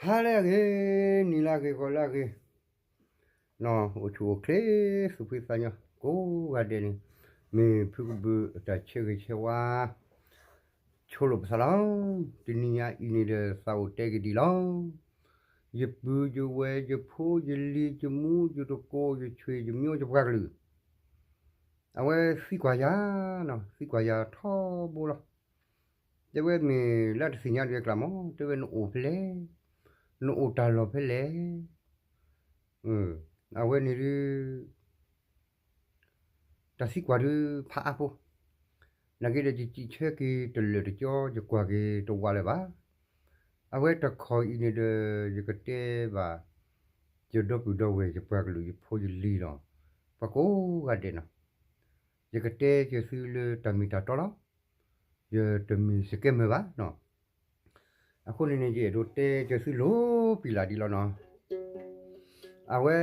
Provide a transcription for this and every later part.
ဟါလၢအဂ့ၤ, နံၤလၢအဂ့ၤ, ဂီၤလၢအဂ့ၤ, အိၣ်ဆူၣ်အိၣ်ချ့ သူၣ်ဖှံသးညီကိးဂၤဒဲးန့ၣ်, မ့ၢ်ဖုကဘုးအတၢ်ဆၢဂ့ၤဆၢဝါ ဆိလိာ်ပသးလီၤ. တနံၤညါအံၤန့ၣ်ဒီး သးအိၣ်တဲက့ၤဒ်လီၤ. ယပုၢ်ယဝဲၢ် ယဖိယလံၤ ယမူယတကိး ယဆွေယမျိုး ယပှၤကလုာ် အဝဲသံကွၢ်ယၤ, သံကွၢ်ယၤထီဘိလီၤ. တဲဝဲမ့ၢ်လၢတသ့ၣ်ညါဒံးအကျါမး, တဲဝဲနအိၣ်ဖဲလဲၣ်, နအိၣ်တၢ်လီၢ်ဖဲလဲၣ်. အဝဲန့ၣ်ဒုး တၢ်သံကွၢ်ဒုးဖးအါဖိ, နာ်က့ဒီးယစံးဆၢက့ၤတလၢာ်တကၠီ ယကွၢ်က့ၤတဝးလၢၤဘၣ်. အဝဲတခီအံၤန့ၣ်ဒီး ယကတဲဘၣ် ယဒီပုၢ်ဒီဝဲၢ် ယပှၤကလုာ် ယဖိယလံၤလီၤ. ပှၤကိးဂၤဒဲးနီၤ, ယကတဲက့ၤသုလၢတၢ်မ့ၢ်တၢ်တီလီၤ. ယတမ့ၢ်စကဲမုာ်ဘၣ်နီၤ. အဃိန့ၣ်န့ၣ် ယအဲၣ်ဒိးတဲက့ၤသုလိၤပံၤလၢ်ဒ်လီၤနီၤ. အဝဲ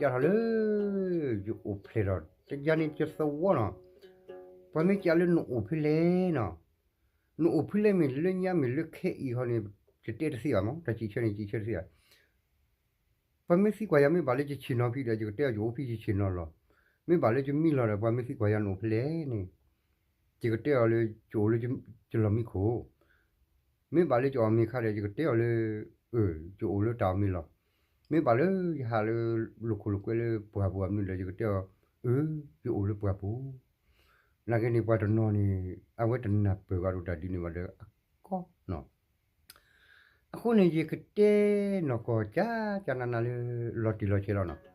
ကးထီၣ်လၢ ယအိၣ်ဖျဲၣ်ထီၣ် တယၤန့ၣ်ယသဝီနီၤ. ပှၤမ့ၢ်ကးလၢနအိၣ်ဖဲလဲၣ်နီၤ, နအိၣ်ဖဲလဲၣ်မ့ၢ်လၢညါမ့ၢ်လၢခဲအံၤဟီန့ၣ် ယတဲတသ့ဘၣ်မး, တၢ်စံးဆၢန့ၣ် ယစံးဆၢတသ့ဘၣ်. ပှၤမ့ၢ်သံကွၢ်ယၤ မ့ၢ်ဘၣ်လၢယဆ့ၣ်နီၤဖဲဒီး ယကတဲအီၤ ယအိၣ်ဖဲယဆ့ၣ်နီၤလီၤ. မ့ၢ်ဘၣ်လၢယမံလီၤဒီး ပှၤမ့ၢ်သံကွၢ်ယၤနအိၣ်ဖဲလဲၣ်န့ၣ် ယကတဲအီၤလၢ ယအိၣ်လၢယလီၢ်မံခိၣ်. မ့ၢ်ဘၣ်လၢယအီၣ်မ့ၤခါဒီး ယကတဲအီၤလၢ ယအိၣ်လၢတၢ်အီၣ်မ့ၤလီၢ်. မ့ၢ်ဘၣ်လၢယဟးလၢ လိာ်ခိၣ်လိာ်ကွဲလၢပှၢ်ပူၤအမနုၤဒီး ယကတဲအီၤ အၢ ယအိၣ်လၢပှၢ်ပူၤ. နာ်က့န့ၣ် ပှၤတနီၤန့ၣ် အဝဲတနၢ်ပၢၢ်ဘၣ်ဒီးတၢ်ဒ်န့ၣ်ဘၣ်ဒီးအကီနီၤ. အဃိန့ၣ် ယကတဲနီၢ်ကီၢ်ကၠၢ်ကၠၢ်နးနးလၢ လီၤတံၢ်လီၤဆဲးလီၤနီၤ.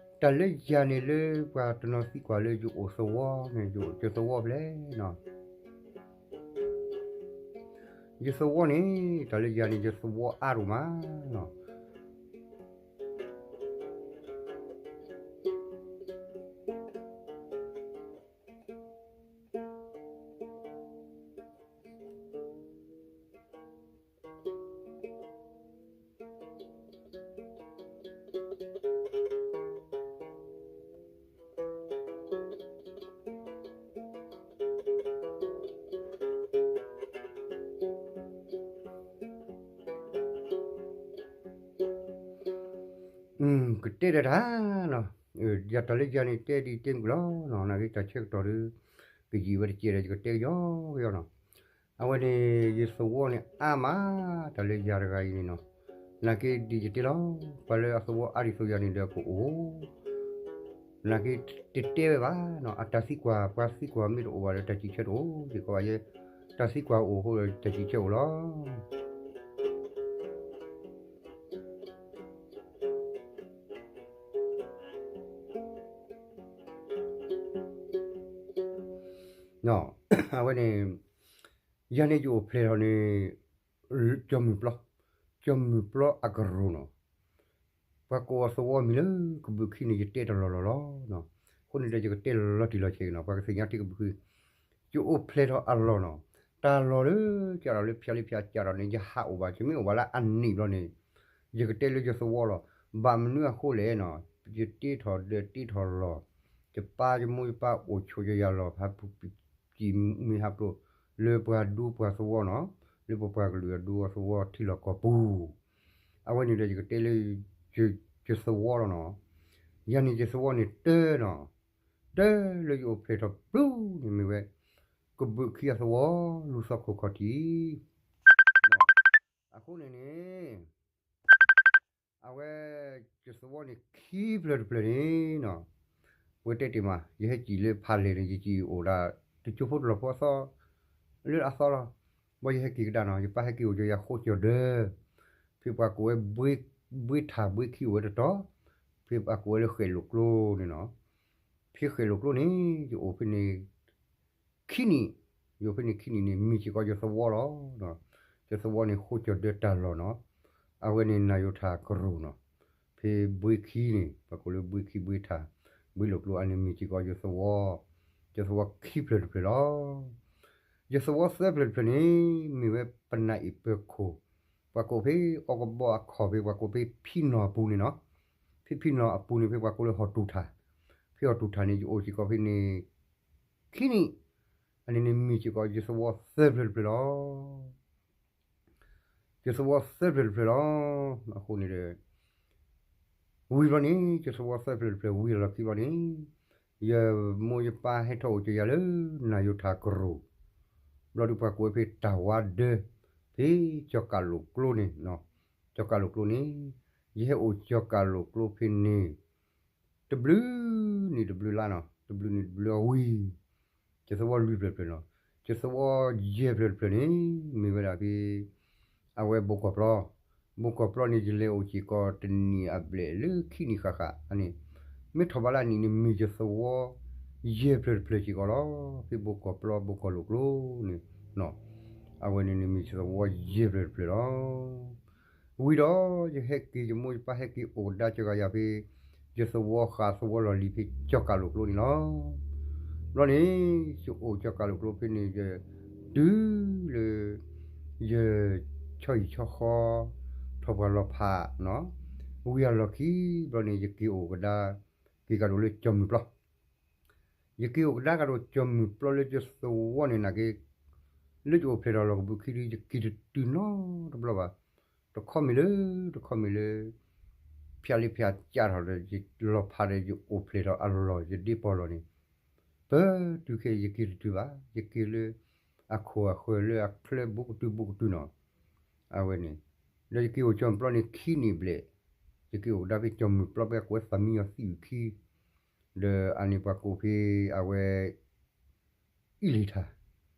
တၢ်လၢယၤန့ၣ်လၢပှၤတနီၤသံကွၢ်လၢယအိၣ်သဝီန့ၣ် ယအိၣ်ယသဝီဖဲလဲၣ်နီၤ. ယသဝီန့ၣ် တၢ်လၢယၤန့ၣ် ယသဝီအါဒိၣ်မးနီၤ. ကတဲဒီးတၢ်နီၤ, ယၤတၢ်လၢယၤန့ၣ် တဲဒ်တဲမုၢ်လီၤနီၤ, နာ်က့တၢ်ဆၢကတီၢ်ဒီး ကယံာ်ဝဲတကဲဒီး ယကတဲကယီကယီနီၤ. အဝဲန့ၣ် ယသဝီန့ၣ်အါမး, တၢ်လၢယၤတဂၤအံၤန့ၣ်နီၤ, နာ်က့ဒ်ယတဲလီၤ, ပှၤလၢအသဝီအါဒ်သိးယၤန့ၣ်ဒီးကအိၣ် နာ်က့တတဲဝဲဘၣ်နီၤ, အတၢ်သံကွၢ် ပှၤသံကွၢ်မ့ၢ်တအိၣ်ဘၣ်ဒီး တၢ်စံးဆၢတအိၣ်, ယကိးဘၣ်ယဲ တၢ်သံကွၢ်အိၣ်အဃိဒီး တၢ်စံးဆၢအိၣ်လီၤ. အဝဲန့ၣ် ယၤန့ၣ်ယအိၣ်ဖျဲၣ်ထီၣ်န့ၣ် ကၠီမုၢ်ပျီ, ကၠီမုၢ်ပျီအကရူၢ်နီၤ. ပှၤကိးအသဝီမံၤလၢကဘုးခံန့ၣ် ယတဲတလီၢ်လီၢ်လီၤ. အဃိန့ၣ်ဒီး ယကတဲလီၤတံၢ်လီၤဆဲးနီၤ, ပှၤကသ့ၣ်ညါတ့ၢ်ကဘုးခံ, ယအိၣ်ဖျဲၣ်ထီၣ်အလီၢ်နီၤ. တၢ်လီၢ်လၢကးထီၣ်လၢဖၠါလၢဖၠါကးထီၣ်န့ၣ် ယဟးအိၣ်ဘၣ်, ယမ့ၢ်အိၣ်ဘၣ်လၢအနံၣ်ဘျီန့ၣ် ယကတဲလၢယသဝီလီၤ. ဘၣ်မနုၤအဃိလဲၣ်နီၤ, ယတ့ထီၣ်ဒၢးတ့ထီၣ်လီၢ်, ယပၢ်ယမိၢ်ယပၢ်အိၣ်ဆိးယၤလီၤ, ပစံးမ့ၢ်ဟးဖျိး လၢပှၤဒူပှၤသဝီနီၤ, လၢပပှၤကလုာ်အဒူအသဝီထံလီၢ်ကီၢ်ပူၤ. အဝဲန့ၣ်ဒီး ယကတဲလၢ ယသဝီလီၤနီၤ. ယၤန့ၣ်ယသဝီန့ၣ်တၢနီၤ, တၢလၢယအိၣ်ဖျဲၣ်ထီၣ်ပျူၤန့ၣ်မ့ၢ်ဝဲ ကဘုးခံအသဝီ လူၤသီခိၣ်ခီၣ်ထံး အဃိန့ၣ်န့ၣ် အဝဲ ယသဝီန့ၣ်ခံဖျၢၣ်တဖျၢၣ်န့ၣ်နီၤ, ပဝဲတဲတ့ၢ်မး ယဟဲစံၣ်လၢဖးလဲၢ်န့ၣ် ယစံၣ်အိၣ်ဒၣ် တစိၢ်ဖိတလီၢ်ဖိအသီ လၢအသီလီၤ. ဘၣ်ယဟဲက့ၤကဒါနီၤ, ယပၢ်ဟဲက့ၤအိၣ်ကၠီယၤဃိကၠီဒၢး, ဖဲပှၤကိးဝဲ ဘှ့ထၣ်ဘှ့ခံအိၣ်ဝဲတတီၤ, ဖဲပှၤကိးဝဲလၢဃဲၣ်လိာ်ကျိန့ၣ်နီၤ. ဖဲဃဲၣ်လိာ်ကျိန့ၣ် ယအိၣ်ဖဲန့ၣ် ခံနံၣ်, ယအိၣ်ဖဲန့ၣ်ခံနံၣ်န့ၣ် မ့ၢ်စ့ၢ်ကီးယသဝီလီၤ. ယသဝီန့ၣ်ဃိကၠီဒၢးတၢ်လီၢ်နီၤ, အဝဲန့ၣ်နၢ်ယိၤထၣ်ကရူၢ်နီၤ. ဖဲဘှ့ခံန့ၣ် ပှၤကိးလၢဘှ့ခံဘှ့ထၣ် ဘှ့လိာ်ကျိအါန့ၣ် မ့ၢ်စ့ၢ်ကီးယသဝီ, ယသဝီခံဖျၢၣ်တဖျၢၣ်လီၤ. ယသဝီသၢဖျၢၣ်တဖျၢၣ်န့ၣ် မ့ၢ်ဝဲပနၢ်အ့ၣ်ပၢၤခိၣ်, ပှၤကိးဖဲအီကဘီအခိၣ်ဖဲ ပှၤကိးဖဲဖံနီၢ်အပူၤန့ၣ်နီၤ. ဖဲဖံနီၢ်အပူၤန့ၣ် ဖဲပှၤကိးလၢဟီၣ်တူၢ်ထၣ်, ဖဲဟီၣ်တူၢ်ထၣ်န့ၣ် ယအိၣ်စ့ၢ်ကီးဖဲန့ၣ် ခံနံၣ်, အန့ၣ်န့ၣ်မ့ၢ်စ့ၢ်ကီးယသဝီသၢဖျၢၣ်တဖျၢၣ်လီၤ. ယသဝီသၢဖျၢၣ်တဖျၢၣ်လီၤ. အဃိန့ၣ်ဒီး ဝံၤဘျီန့ၣ် ယသဝီသၢဖျၢၣ်တဖျၢၣ်ဝံၤအလီၢ်ခံဘျီန့ၣ် ယမိၢ်ယပၢ်ဟဲထီၣ်အိၣ်က့ၤယၤလၢ နၢ်ယိၤထၣ်ကရူၢ် ဘျီဒုးပှၤကိးဝဲဖဲတၢ်ဝါဒၢ ဖဲကၠီၤကးလိာ်ကျိန့ၣ်, ကၠီၤကးလိာ်ကျိန့ၣ် ယဟဲအိၣ်ကၠီၤကးလိာ်ကျိဖဲန့ၣ် တဘျုးနံၣ်တဘျုးလါနီၤ, တဘျုးနံၣ်တဘျုးအဝံၤ ယသဝီလွံၢ်ဖျၢၣ်တဖျၢၣ်နီၤ, ယသဝီယဲၢ်ဖျၢၣ်တဖျၢၣ်န့ၣ် မ့ၢ်ဝဲဒၣ်ဖဲ အဝဲဘိကီၢ်ပျီ, ဘိကီၢ်ပျီန့ၣ် ယလဲၤအိၣ်စ့ၢ်ကီးတနံၣ်အဘျဲၣ်လၢခံနံၣ်ဃၣ်ဃၣ်န့ၣ်, မ့ၢ်ထီၣ်ဘးလၢအနံၣ်န့ၣ် မ့ၢ်ယသဝီ ယဲၢ်ဖျၢၣ်တဖျၢၣ်စ့ၢ်ကီးလီၤ. ဖဲဘိကီၢ်ပျီ ဘိကီၢ်လိာ်ကျိန့ၣ်, အဝဲန့ၣ်န့ၣ်မ့ၢ်ယသဝီယဲၢ်ဖျၢၣ်တဖျၢၣ်လီၤ. ဝံၤဒီး ယဟဲက့ၤ ယမိၢ်ယပၢ်ဟဲက့ၤအိၣ်ကဒါကၢၤဂၤယၤဖဲ ယသဝီဃးသဝီလီၢ်လံၤဖဲကၠီၤကးလိာ်ကျိန့ၣ်လီၤ. ဘျီန့ၣ် ယအိၣ်ကၠီၤကးလိာ်ကျိဖဲန့ၣ် ယတုၤလၢ ယဆီဟံၣ်ဆီဃီ ထီၣ်ပှၢ်လီၤဖးနီၤ, ဝံၤအလီၢ်ခံဘျီန့ၣ် ယက့ၤအိၣ်ကဒါ က့ၤကဒီးလၢကၠီၤမုၢ်ပျီ ယက့ၤအိၣ်ကဒါကဒီးကၠီၤမုၢ်ပျီလၢယသဝီန့ၣ်နာ်က့, လၢယအိၣ်ဖျဲၣ်ထီၣ်လီၢ်ကဘုးခံဒီး ယက့ၤတတုၤနီတဘျီဘၣ်. တခီမ့ၢ်လၢ တခီမ့ၢ်လၢ ဖၠးလ့ဖၠးကၠးထီၣ်ဒီး ယလီၤဖးဒီးယအိၣ်ဖျဲၣ်ထီၣ်အလီၢ် ယဒ့ပီၢ်လီၢ်န့ၣ်, ပတုၤခဲအံၤယက့ၤတတုၤဘၣ်, ယက့ၤလၢ အခိၣ်အဃၢၤလၢအချၢဘူးကတုဘူးကတုနီၤ, အဝဲန့ၣ်, ဒီးယက့ၤအိၣ်ကၠီၤမုၢ်ပျီန့ၣ်ခံနံၣ်ဘျဲၣ်, ယက့ၤအိၣ်ကဒါဖဲကၠီၤမုၢ်ပျီဖဲအကိးဝဲသးမံယီၤသံအုၣ်ခံ ဒီးအန့ၣ်ပှၤကိးဖဲအဝဲ အံၣ်လံၤထၣ်,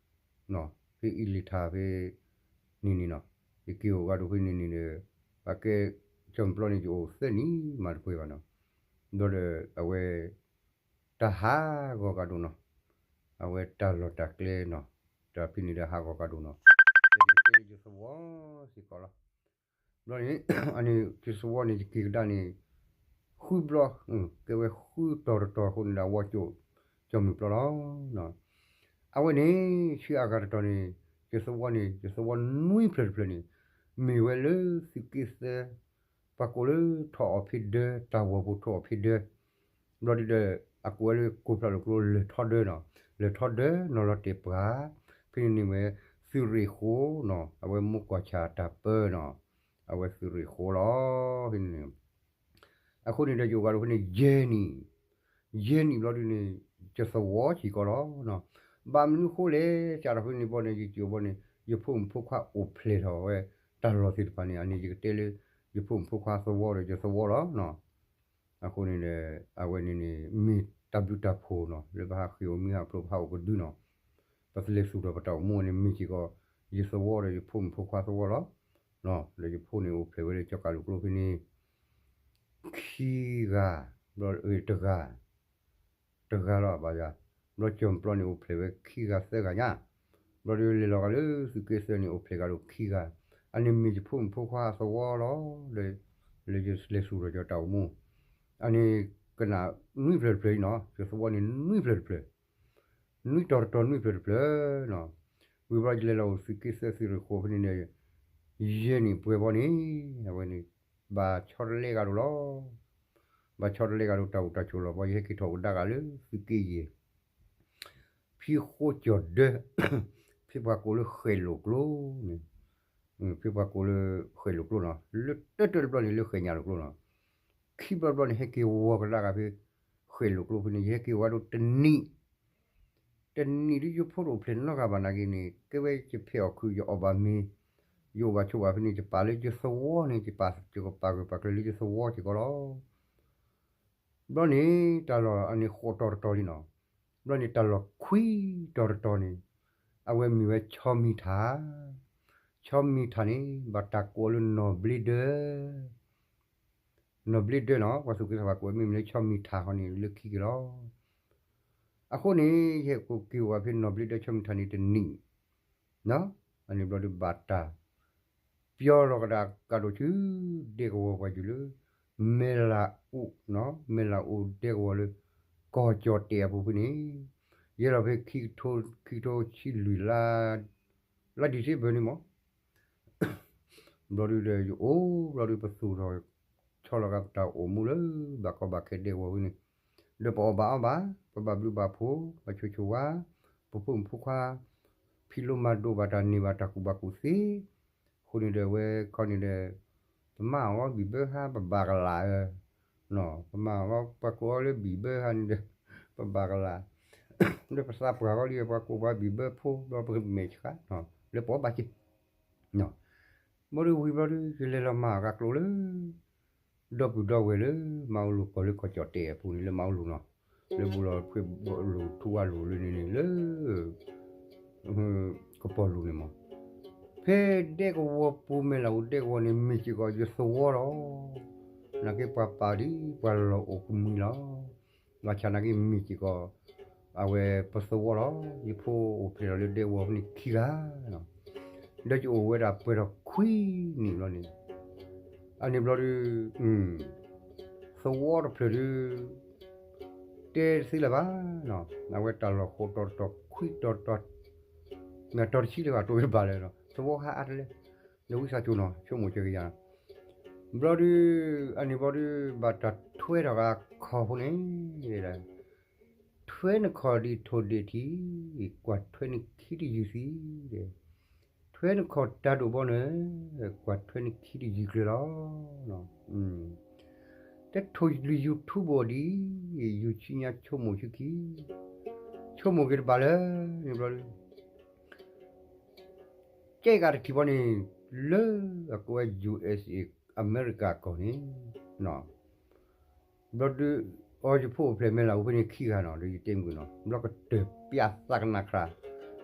ဖဲအံၣ်လံၤထၣ်ဖဲန့ၣ်န့ၣ်နီၤ, ယက့ၤအိၣ်ကဒီးဖဲန့ၣ်န့ၣ်ဒီး ပှၤကဲ ကၠီၤမုၢ်ပျီန့ၣ် ယအိၣ်သၢနံၣ်မးတပှဲၤဘၣ်နီၤ, ဘျီဒီးအဝဲ တၢ်ဟးဂီၤကဒီးနီၤ, အဝဲတၢ်လီၢ်တၢ်ကျဲနီၤ, တၢ်ဖဲန့ၣ်ဒီးဟးဂီၤကဒီးနီၤ, ယသဝီစ့ၢ်ကီးလီၤ. ဘျီန့ၣ် အန့ၣ် ယသဝီန့ၣ် ယက့ၤကဒါန့ၣ် ဃုဘျီ, ကဲဝဲဃုတီၤတတီၤအဃိန့ၣ်ဒီး အဝဲကၠီၤမုၢ်ပျီလီၤ. အဝဲန့ၣ် ဆံးအဂၤတတီၤန့ၣ် ယသဝီန့ၣ် ယသဝီနွံဖျၢၣ်တဖျၢၣ်န့ၣ် မ့ၢ်ဝဲလၢသုးက့သၢ ပှၤကိးလၢထီၣ်အီၣ်ဖံဒၢ, တၢ်ဝီၤပူၤထီၣ်အီၣ်ဖံဒၢ, ဘျီဒုဒီး အကိးဝဲလၢကိးဖျိးလိာ်ကျိ လၢၢ်ထီဒၢနီၤ, လၢၢ်ထီဒၢနီၤလီၤတဲာ်ပှၤ, ဖဲန့ၣ်န့ၣ်ဝဲ သုးရ့ၣ်ဃိနီၤ, အဝဲမိၢ်ကီၢ်ဆၣ်တၢ်ပၢနီၤ, အဝဲသုးရ့ၣ်ဃိလီၤ. ဖဲန့ၣ်န့ၣ် အဃိန့ၣ်ဒီးယအိၣ်ကဒီးဖဲန့ၣ် ယဲၢ်နံၣ်, ယဲၢ်နံၣ်ဘျီဒုန့ၣ် ယသဝီစ့ၢ်ကီးလီၤ. ဘၣ်မနုၤဃိလဲၣ် စးထီၣ်ဖဲန့ၣ်ဘျီန့ၣ် ယစံးဘျီန့ၣ် ယဖိမုၣ်ဖိခွါအိၣ်ဖျဲၣ်ထီၣ်ဝဲ တၢ်လီၢ်သ့ၣ်တဖၣ်န့ၣ် အန့ၣ်ယကတဲလၢ ယဖိမုၣ်ဖိခွါသဝီဒီးယသဝီလီၤ. အဃိန့ၣ်ဒီး အဝဲန့ၣ်န့ၣ် မ့ၢ်တၢ်ဘျုးတၢ်ဖှိၣ်နီၤ, လၢပဟးဃ့ၢ်အိၣ်မံဟးဖျိး ပဟးအိၣ်ကဒုနီၤ, ပသလဲၤသူၣ်ထီၣ်ပတၢ်အိၣ်မူန့ၣ် မ့ၢ်စ့ၢ်ကီး ယသဝီဒီးယဖိမုၣ်ဖိခွါသဝီလီၤ. ဒီးယဖိန့ၣ်အိၣ်ဖျဲၣ်ဝဲလၢကၠီၤကးလိာ်ကျိဖဲန့ၣ် ခံဂၤ, ဘျီတဂၤ, တဂၤလီၤဘၣ်ယၤ, ဘျီကၠီၤမုၢ်ပျီန့ၣ် အိၣ်ဖျဲၣ်ဝဲခံဂၤသၢဂၤညါ, ဘျီဒီးလဲၤလီၤဂာ်လၢသုးက့သၢန့ၣ် အိၣ်ဖျဲၣ်ကဒီးခံဂၤ, အန့ၣ်မ့ၢ်ယဖိမုၣ်ဖိခွါသဝီလီၤ. လၢယလဲၤသူၣ်ထီၣ်ကၠီၤတၢ်အိၣ်မူ, အန့ၣ်ကနၣ်နွံဖျၢၣ်တဖျၢၣ်အံၤနီၤ, ယသဝီန့ၣ်နွံဖျၢၣ်တဖျၢၣ်, နွံတီၤတတီၤနွံဖျၢၣ်တဖျၢၣ်နီၤ, ဝံၤဘျီယလဲၤလီၤအိၣ်သုးက့သၢသုးရ့ၣ်ဃိဖဲန့ၣ်န့ၣ် ယဲၢ်နံၣ်ပှဲၤဘီန့ၣ် အဝဲန့ၣ် ဘၣ်ဆီတလဲကဒီးလီၤ. ဘၣ်ဆီတလဲကဒီးတၢ်အိၣ်တၢ်ဆိးလီၤဘီ ယဟဲက့ၤထီၣ်ကဒါက့ၤလၢသုးက့ယဲၢ် ဖံဃိကၠီၤဒၢ, ဖဲပှၤကိးလၢဃဲးလိာ်ကျိန့ၣ်, ဖဲပှၤကိးလၢဃဲးလိာ်ကျိနီၤ, လၢတၢတၢတဘျီန့ၣ် လၢဃဲးညၣ်လိာ်ကျိနီၤ, ခံဘျီတဘျီန့ၣ် ဟဲက့ၤဝီၤကဒါက့ၤဖဲ ဃဲးလိာ်ကျိဖဲန့ၣ် ယဟဲက့ၤဝီၤဒီးတနံၣ် တနံၣ်ဒ်ယဖိတအိၣ်ဖျဲၣ်နီတဂၤဘၣ်နာ်က့န့ၣ် ကဲဝဲယဖဲးအီၣ်ခုး ယအီၣ်ဘၣ်မ့ၤ, ယအိၣ်ဘၣ်ဆိးဘၣ်ဖဲန့ၣ် ယပာ်လၢယသဝီန့ၣ် ယပာ် ယကပာ်ဂၢၢ်ပာ်ကျၢၤလၢယသဝီစ့ၢ်ကီးလီၤ. ဘျီန့ၣ် တၢ်လီၢ်အန့ၣ်ဃိးတီၤတတီၤလံနီၤ, ဘျီန့ၣ်တၢ်လီၢ်ခွံတီၤတတီၤန့ၣ် အဝဲမ့ၢ်ဝဲဆီမံၤထၣ်, ဆီမံၤထၣ်န့ၣ် ဘၣ်တၢ်ကိးလၢနီၢ်ဘျ့ဒၢ နီၢ်ဘျ့ဒၢနီၤ, ပှၤသူၣ်က့သးပှၢ်ကိးမ့ၢ်မ့ၢ်လၢဆီမံၤထၣ်ဃီန့ၣ် လၢခံက့ၤလီၤ. အဃိန့ၣ် ယဟဲက့ၤဝီၤဖဲနီၢ်ဘျ့ဒၢဆီမံၤထၣ်န့ၣ်တနံၣ်, အန့ၣ်ဘျီဒုးဘၣ်တၢ် ပျီလီၤကဒါကဒီးဆူ ဒဲကဝီၤပှၤယုၢ်လၢ မဲၢ်လးအိၣ်, မဲၢ်လးအိၣ်ဒဲကဝီၤလၢ ကီၢ်ကၠီၣ်တဲာ်အပူၤဖဲန့ၣ်, ယဲလီၤဖဲ ခံကထိဆံလွံၢ်လါ လါ December န့ၣ်မး ဘျီဒုဒီးယအိၣ် ဘျီဒုပသူၣ်ထီၣ် ဆီလီၤက့ၤပတၢ်အိၣ်မူလၢ ဘၣ်ကီဘၣ်ခဲဒဲကဝီၤဝဲန့ၣ်, ဒီးပအီၣ်ဘၣ်အီဘၣ် ပဘၣ်ဘျုးဘၣ်ဖှိၣ် ပဆိၣ်ဆိၣ်ဝါ ပဖိမုၣ်ဖိခွါ ဖံးလိမၤဒိးဘၣ်တၢ်န့ၢ်ဘၣ်တၢ်ကူၣ်ဘၣ်ကူၣ်သ့, အဃိန့ၣ်ဒီး အဝဲခီန့ၣ်ဒီး ပမၤအီၤဘံၣ်ဘၢဟါ ပဘၣ်ကလာ်ဧၢ, ပမၤအီၤပှၤကိးအီၤလၢဘံၣ်ဘၢဟါန့ၣ်ဒီး ပဘၣ်ကလာ်, ဒီးပသးပှၢ်အီၤလံ ပှၤကိးပှၤဘံၣ်ဘၢဖိ ဘျီပကမဲာ်ဆှး လၢပအီၣ်ဘၣ်က့ၤ ဘျီဒုးဝံၤဘျီဒုး ယလဲၤလီၤမၤအီၤကကျိာ်လၢ ဒီပုၢ်ဒီဝဲၢ်လၢ မၤအူလိာ်ကီၢ်လၢကီၢ်ကၠီၣ်တဲၣ်အပူၤန့ၣ် လၢမၤအူလိာ်နီၤ, လၢဘူးလီၤဖှ့လိာ်ထူဝါလိာ်လၢန့ၣ်န့ၣ်လၢ ကပီၤလိၤန့ၣ်မး, ဖဲဒဲကဝီၤပူၤ မဲၢ်လးအူဒဲကဝီၤန့ၣ် မ့ၢ်စ့ၢ်ကီးယသဝီလီၤ. နာ်က့ပှၤပာ်ဒ်ပှၤလီၤအိၣ်ကမံၤလီၤ. ဘၣ်ဆၣ်နာ်က့မ့ၢ်စ့ၢ်ကီး အဝဲပသဝီလီၤ. ယဖိအိၣ်ဖျဲၣ်ထီၣ်လၢဒဲကဝီၤဖဲန့ၣ်ခံဂၤလီၤ. ဒီးယအိၣ်ဝဲဒၣ်ပှဲၤထီၣ်ခွံနံၣ်ဘျီန့ၣ်, အန့ၣ်ဘျီဒုး သဝီတဖျၢၣ်ဒုး တဲတသ့လၢၤဘၣ်နီၤ, အဝဲတၢ်လီၢ်ဃိးတီၤတတီၤခွံတီၤတတီၤ မ့ၢ်တီၤတဆံလၢၤဘၣ် တိၢ်ဝဲတဘၣ်လၢၤနီၤ, သဝီဟးအါတလဲၣ်, ဒီးဝံသးစူၤနီၤ ဆိကမိၣ်စၢၤက့ၤယၤ, ဘျီဒုး အန့ၣ်ဘျီဒုး ဘၣ်တၢ်ထွဲထီၣ်ဂၤခီၣ်ဖိန့ၣ် ထွဲနခီၣ်ဒ်ထိၣ်ဒ့ၣ်ထံ, ကွၢ်ထွဲနခံတယုၢ်သံ, ထွဲနခီၣ်တၢ်ဒိၣ်ဘီနၢၤ, ကွၢ်ထွဲနခံတယုၢ်ကျၢၤလီၤ. တထိၣ်လၢ YouTube အီၤဒ်, ယူၢ်ဆူညါဆိကမိၣ်ဆူခံ, ဆိကမိၣ်က့ၤတဘၣ်လၢၤန့ၣ်ဘျီဒုး ကဲကးတထံၣ်ဘီန့ၣ် လၢအကိးဝဲ ယူၢ်အ့းအ့း အမဲရကၤကီၢ်န့ၣ်, ဘျီဒုး အီၤယဖိအိၣ်ဖျဲၣ်မဲၢ်လးအူဖဲန့ၣ်ခံဂၤနီၤ ဒီးယတဲမုာ်နီၤ ဘျီကတၢၢ်ပျးသးကနၣ်ခရၣ်,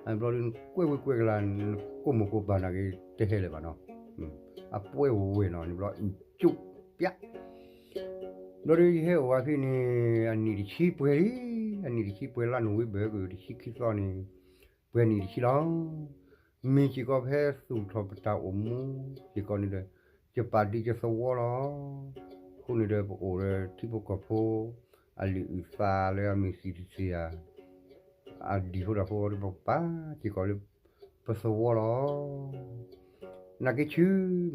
ဘျီဒုးနကွဲးဝံၤကွဲးကလၤ နကိးမိၢ်ကိးပၢ်နာ်က့တဟဲလၢၤဘၣ်နီၤ, အပှဲၤဝဲၢ်နီၤန့ၣ်ဘျီ အုၣ်ကၠူၣ်ပျး ဘျီဒုးယဟဲအိၣ်ဝဲဖဲန့ၣ် အနံၣ်တဆံပှဲၤလံ, အနံၣ်တဆံပှဲၤလါနိၣ်ဝ့ဘၢၣ်ကတဆံခံသီန့ၣ်, ပှဲၤနံၣ်တဆံလီၤ. မ့ၢ်စ့ၢ်ကီးဖဲသူၣ်ထီၣ်ပတၢ်အိၣ်မူစ့ၢ်ကီးန့ၣ်ဒီး ယပာ်ဒ်ယသဝီလီၤ. အဃိန့ၣ်ဒီးပအိၣ်ဒီးထံဖိကီၢ်ဖိ အလံာ်အုၣ်သးလၢအမ့ၢ်သံတသ့ဧါ အဒံၣ်ဖိတၢ်ဖိဒီးပကပာ်စ့ၢ်ကီးလၢ ပသဝီလီၤ. နာ်က့ဆူ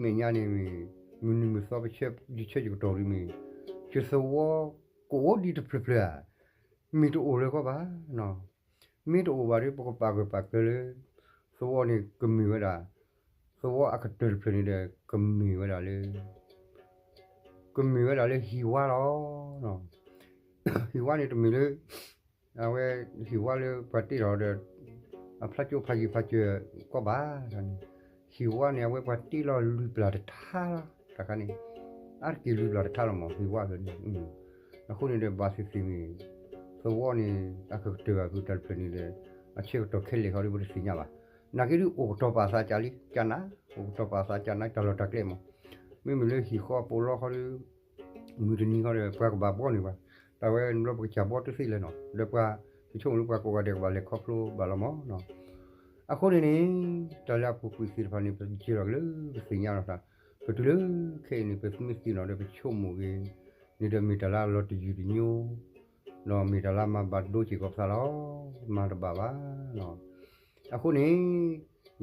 မဲာ်ညါန့ၣ်မ့ၢ် မုၢ်နံၤမုၢ်သီပဆၢယဆၢယကတီၢ်ဒ်မ့ၢ် ယသဝီကအိၣ်ဒံးတဖျၢၣ်ဖျၢၣ်ဧါ, မ့ၢ်တအိၣ်လၢၤကီးဘၣ်နီၤ, မ့ၢ်တအိၣ်ဘၣ်ဒီး ပကပာ်ဂၢၢ်ပာ်ကျၢၤလၢ သဝီန့ၣ်ကမ့ၢ်ဝဲဒၣ် သဝီအကတၢၢ်တဖျၢၣ်န့ၣ်ဒီး ကမ့ၢ်ဝဲဒၣ်လၢ ကမ့ၢ်ဝဲဒၣ်လၢဟံၣ်ဝါလီၤ. ဟံၣ်ဝါန့ၣ်တမ့ၢ်လၢ အဝဲဟံၣ်ဝါလၢပှၤတ့လီၤဒီး အဖျါကၠိဖးယံၤဖးစၢၤကီးဘၣ်န့ၣ်, ဟံၣ်ဝါန့ၣ် အဝဲပှၤတ့လီၤလွံၢ်ပျၢ်တထါလီၤ တခါန့ၣ်, အါတက့ၢ်လွံၢ်ပျၢ်တထါလီၤမး ဟံၣ်ဝါဖျၢၣ်န့ၣ်, အဃိန့ၣ်ဒီးဘၣ်သ့ၣ်သ့ၣ်မ့ၢ် သဝီန့ၣ် အကကတၢၢ်ဘၣ်ဖုတၢ်တဖျၢၣ်န့ၣ်ဒီး အဆၢကတီၢ်ခဲလၢာ်ဃီဒီးပတသ့ၣ်ညါဘၣ်. နာ်က့ဒုးအိၣ်ကတီၤပာ်သးကၢ်လံ ကၢ်နး, အိၣ်ကတီၤပာ်သးကၢ်နး တၢ်လီၢ်တၢ်ကျဲမး, မ့မ့ၢ်လၢဟံၣ်ဃီပိာ်လီဃီဒီး မုၢ်တနံၤဃီဒီး ပှၤကဘၣ်ဘှီန့ၢ်ပှၤ, တၢ်ဝဲန့ၣ်ဘျီပကစၢ်ဘှီတသ့လၢၤနီၤ, ဒီးပှၤ ပဆိကမိၣ်လၢပှၤကိးဂၤဒဲးကဘၣ်လဲၤခီဖျိဘၣ်လီၤမးနီၤ. အဃိန့ၣ်န့ၣ် တၢ်လၢအပူၤကွံာ်သ့ၣ်တဖၣ်န့ၣ် ပစၢၤထီၣ်က့ၤလၢပသ့ၣ်ညါလီၤသး, ပတုၤလၢခဲအံၤန့ၣ် ပမ့ၢ်သ့ၣ်နီၣ်ဒီးပဆိကမိၣ်က့ၤ န့ၣ်ဒီးမ့ၢ်တၢ်လၢအလီၤတယုၢ်တညိ ဒီးမ့ၢ်တၢ်လၢအမၤဘၣ်ဒိစ့ၢ်ကီးပသးလီၤ, မၤတဘၣ်ဘၣ်နီၤ. အဃိန့ၣ်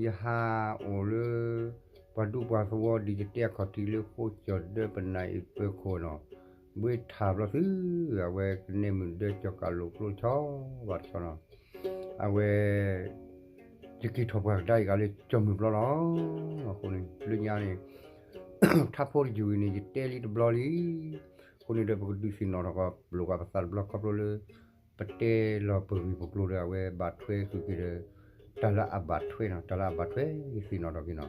ယဟးအိၣ်လၢ ပှၤဒူပှၤသဝီဒ်ယတဲအခီၣ်ထံးလၢဃိကၠီၣ်ဒၢပနၢ်အံၤပၢၤခိၣ်နီၤ, ဘှ့ထၣ်ဘျီသု အဝဲကနဲမုၢ်ဒၢကၠီၤကးလိာ်ကျိဆီဘၣ်တဆီနီၤ, အဝဲ ယက့ၤထီၣ်ပှၤကဒါအံၤဂၤလၢကၠီၣ်မုၢ်ဘျီလီၤ. အဃိန့ၣ် လၢညါန့ၣ် ထါဖိတယုၢ်အံၤန့ၣ် ယတဲလံတဘျီလံ. အဃိန့ၣ်ဒီး ပကဒုးသ့ၣ်နီၣ်ထီၣ်ကီး ပလိာ်ကီးပသးတဘျီခီဖျိလၢ ပတဲလီၤပဂံၢ်ပကျိၤဒီး အဝဲဘၣ်ထွဲဃုာ်က့ၤဒီး တၢ်လၢအဘၣ်ထွဲနီၤ, တၢ်လၢအဘၣ်ထွဲ ယသ့ၣ်နီၣ်ထီၣ်က့ၤနီၤ.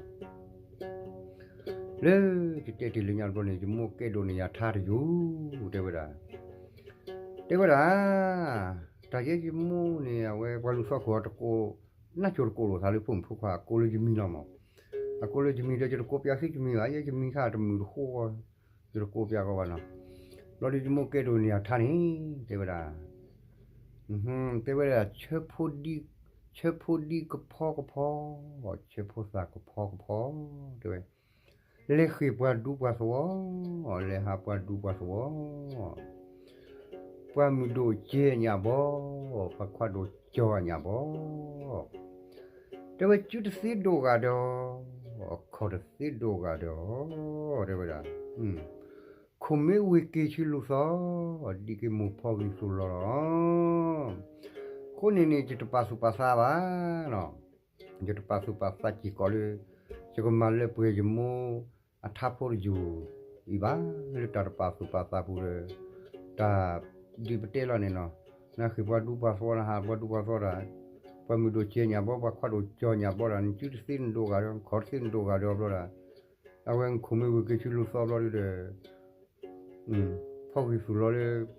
လၢယတဲတ့ၢ်လၢညါတဘျီန့ၣ် ယမိၢ်ကဲဒိးန့ၢ်ယၤထါတယုၢ် တဲဝဲဒၣ်, တဲဝဲဒၣ် တၢ်ယဲယမိၢ်န့ၣ် အဝဲပှၤလူၤသီခိၣ်အတကိး နၢ်ကၠိတကိးလိာ်သးလၢဖိမုၣ်ဖိခွါ အကိးလၢယမံၤလီၤမး. အကိးလၢယမံၤဒီး ယတကိးပၠးသ့ယမံၤဘၣ်, ယဲယမံၤခါတမုာ်တဃိ ယတကိးပၠးကီးဘၣ်နီၤ. ဘျီဒီးယမိၢ်ကဲဒိးန့ၢ်ယၤထါန့ၣ် တဲဝဲဒၣ်, တဲဝဲဒၣ် ဆၢဖိဒံကဖီကဖီ, ဆၢဖိသၣ်ကဖီကဖီ, တဲဝဲ လဲၤဃ့ၢ်ပှၤဒူပှၤသဝီ, လဲၤဟးပှၤဒူပှၤသဝီ, ပှၤမုၢ်ဒိၣ်ကဲအညၣ်ဘီ, ပှၤခွါဒိၣ်ကဲအညၣ်ဘီ, တဲဝဲ စုတသ့ဒိၣ်ဂၤဒီး, အခီၣ်တသ့ဒိၣ်ဂၤဒီး, တဲဝဲဒၣ်, ခိၣ်မ့ၢ်ဝ့ၢ်က့ၤဆူလူၤသီ, ဒ်က့ၤမိၢ်ဖီဂံၢ်သူၣ်လီၤလီၤ. အဃိန့ၣ်န့ၣ် ယတပာ်သူၣ်ပာ်သးဘၣ်နီၤ, ယတပာ်သူၣ်ပာ်သးစ့ၢ်ကီးလၢ ယကမၤလၢပှဲၤယမိၢ်အထါဖိတယိၤအံၤဘၣ်, လၢတၢ်တပာ်သူၣ်ပာ်သးပူၤဒီး တၢ်ဒ်ပတဲလီၤန့ၣ်နီၤ, နဟ့ၣ်ပှၤဒူပှၤသီနဟးပှၤဒူပှၤသီတၢ်, ပှၤမုၢ်ဒိၣ်စဲးညၣ်ဘီ ပှၤခွါဒိၣ်ကၠီညၣ်ဘီတၢ် နစုတသ့နဒိၣ်ဂၤဒီး နခီၣ်တသ့နဒိၣ်ဂၤဒီးဘျီဒီး, အဝဲနခိၣ်မ့ၢ်ဝံၤက့ၤဆူလူၤသီဘျီဒီး ဖီဂံၢ်သူၣ်လီၤလၢ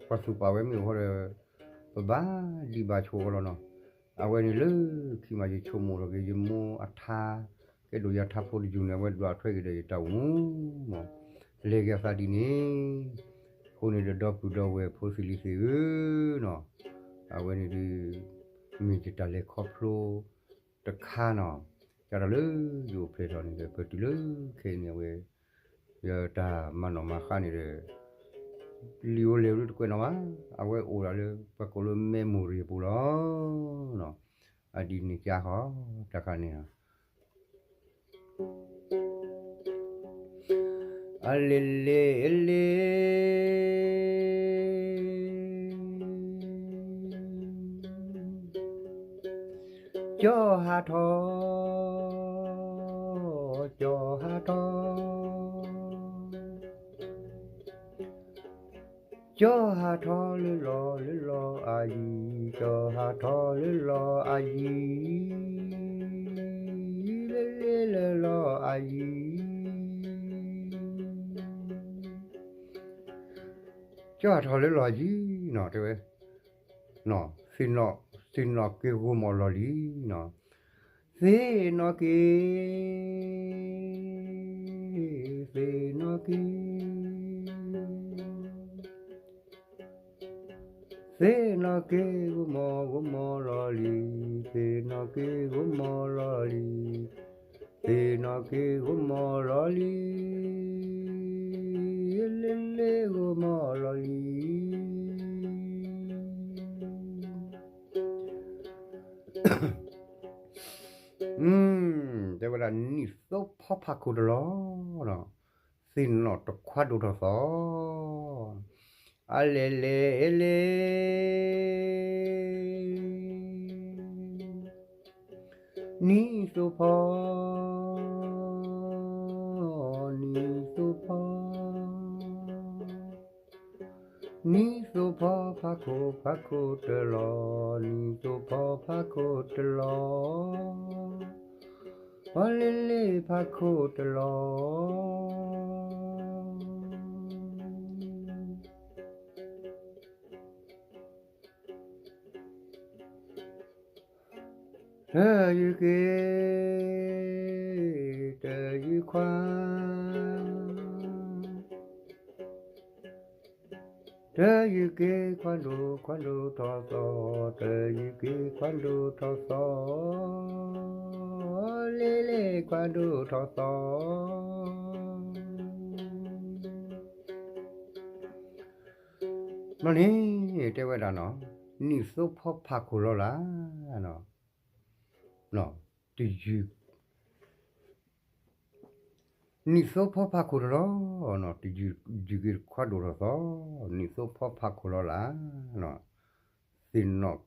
ပှၤသူၣ်ပာ်ဝဲမ့ၢ်အိၣ်ဃီဒီး ပဘၣ်ဒံးဘၣ်ဆိးအီၤလီၤနီၤ. အဝဲန့ၣ်လၢခံမး ယဆိကမိၣ်ထီၣ်က့ၤ ယမိၢ်အထါ ကဲဒိၣ်ယၤထါဖိတယိၤန့ၣ် အဝဲဒွးထွဲက့ၤဒီးယတၢ်အိၣ်မူမး, လဲၤက့ၤအသးဒ်န့ၣ်, အဃိန့ၣ်ဒီး ဒီပုၢ်ဒီဝဲၢ်ဖိသ့ၣ်လံၤသ့ၣ်ဧၢနီၤ, အဝဲန့ၣ်ဒုး မ့ၢ်ယတၢ်လဲၤခီဖျိတခါနီၤ, ကဒီးလၢယအိၣ်ဖျဲၣ်ထီၣ်န့ၣ်ဒီး ပတုၤလၢခဲအံၤန့ၣ် အဝဲ ယတၢ်မၤနီၣ်မၤဃါန့ၣ်ဒီး လံာ်အိၣ်လဲၣ်ဒုးတကွဲးနီၣ်ဘၣ်, အဝဲအိၣ်ဒၣ်လၢ ပှၤကိးလၢ memory အပူၤလီၤ. အဒ်န့ၣ်ကါဃီ တၢ်ခါန့ၣ် အလဲၤလဲၤလဲၤ ကၠီဟးထီၣ်, ကၠီဟးထီၣ်, ကၠီဟးထီၣ်လၢလီၢ်လၢလီၢ်အယံၤ, ကၠီဟးထီၣ်လၢလီၢ်အယံၤ, လၢလၢလၢလီၢ်အယံၤ, ကၠီဟးထီၣ်လၢလီၢ်အယံၤနီၤ တဲဝဲ, သ့ၣ်နီၣ်က့ၤဂိၢ်မီၢ်လီၢ်လံနီၤ, သ့ၣ်နီၣ်က့ၤ, သ့ၣ်နီၣ်က့ၤ, သ့ၣ်နီၣ်က့ၤဂိၢ်မီၢ်ဂိၢ်မီၢ်လီၢ်လံ, သ့ၣ်နီၣ်က့ၤဂိၢ်မီၢ်လီၢ်လံ, သ့ၣ်နီၣ်က့ၤဂိၢ်မီၢ်လီၢ်လံ, လ့လ့ဂိၢ်မီၢ်လီၢ်လံ. တဲဝဲဒၣ် နံၣ်သိဖီဖးခိၣ်တလီၢ်, သ့ၣ်နီၣ်တခွါဒိၣ်ထီၣ်သီ, အလဲၤလဲၤလဲၤ နံၣ်သိဖီ, နံၣ်သိဖီ, နံၣ်သိဖီဖးခိၣ်ဖးခိၣ်တလီၢ်, နံၣ်သိဖီဖးခိၣ်တလီၢ်, အလ့လ့ဖးခိၣ်တလီၢ်. တယုၢ်က့ၤ, တယုၢ်ခွါ, တယုၢ်က့ၤခွါဒိၣ်ခွါဒိၣ်ထီၣ်သီ, တယုၢ်က့ၤခွါဒိၣ်ထီၣ်သီ, လ့လ့ခွါဒိၣ်ထီၣ်သီ. ဘျီန့ၣ် တဲဝဲဒၣ်နီၤ, နံၣ်သိဖီဖးခိၣ်လီၤလၢ်, တယုၢ်, နံၣ်သိဖီဖးခိၣ်တလီၢ်, တယုၢ်က့ၤခွါဒိၣ်ထီၣ်သီ, နံၣ်သိဖီဖးခိၣ်လီၤလၢ်, သ့ၣ်နီၣ်, နံၣ်သိ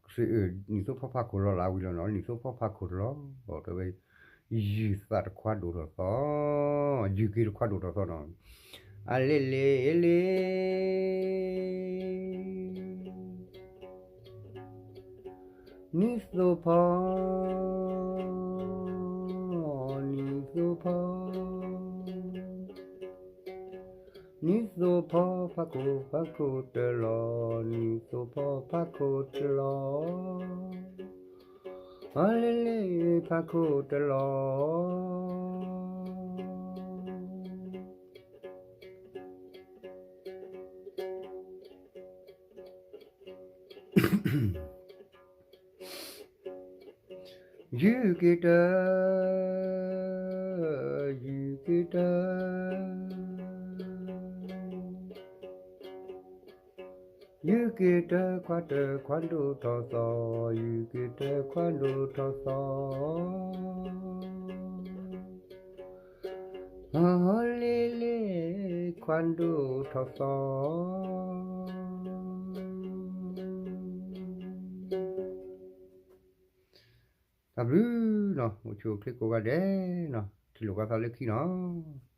ဖီဖးခိၣ်လီၤလၢ်ဝံၤလီၤနီၤ, နံၣ်သိဖီဖးခိၣ်တလီၢ်, တဲဝဲ ယုၢ်သးတခွါဒိၣ်ထီၣ်သီ, ယုၢ်က့ၤတခွါဒိၣ်ထီၣ်သီနီၤ, အလ့လ့လ့ နံၣ်သိဖီ, နံၣ်သိဖီ, နံၣ်သိဖီဖးခိၣ်ဖးခိၣ်တလီၢ်, နံၣ်သိဖီဖးခိၣ်တလီၢ်, အလ့လ့ဖးခိၣ်တလီၢ်. ယုၢ်က့ၤတၢ, ယုၢ်က့ၤတၢ, ယုၢ်က့ၤတၢခွါတခွါဒိၣ်ထီၣ်သီ, ယုၢ်က့ၤတၢခွါဒိၣ်ထီၣ်သီ, လ့လ့ခွါဒိၣ်ထီၣ်သီ. တၢ်ဘျုးနီၤ, အိၣ်ဆူၣ်အိၣ်ချ့ကိးဂၤဒဲးနီၤ. လိာ်ကွဲသီလၢခံနီၤ.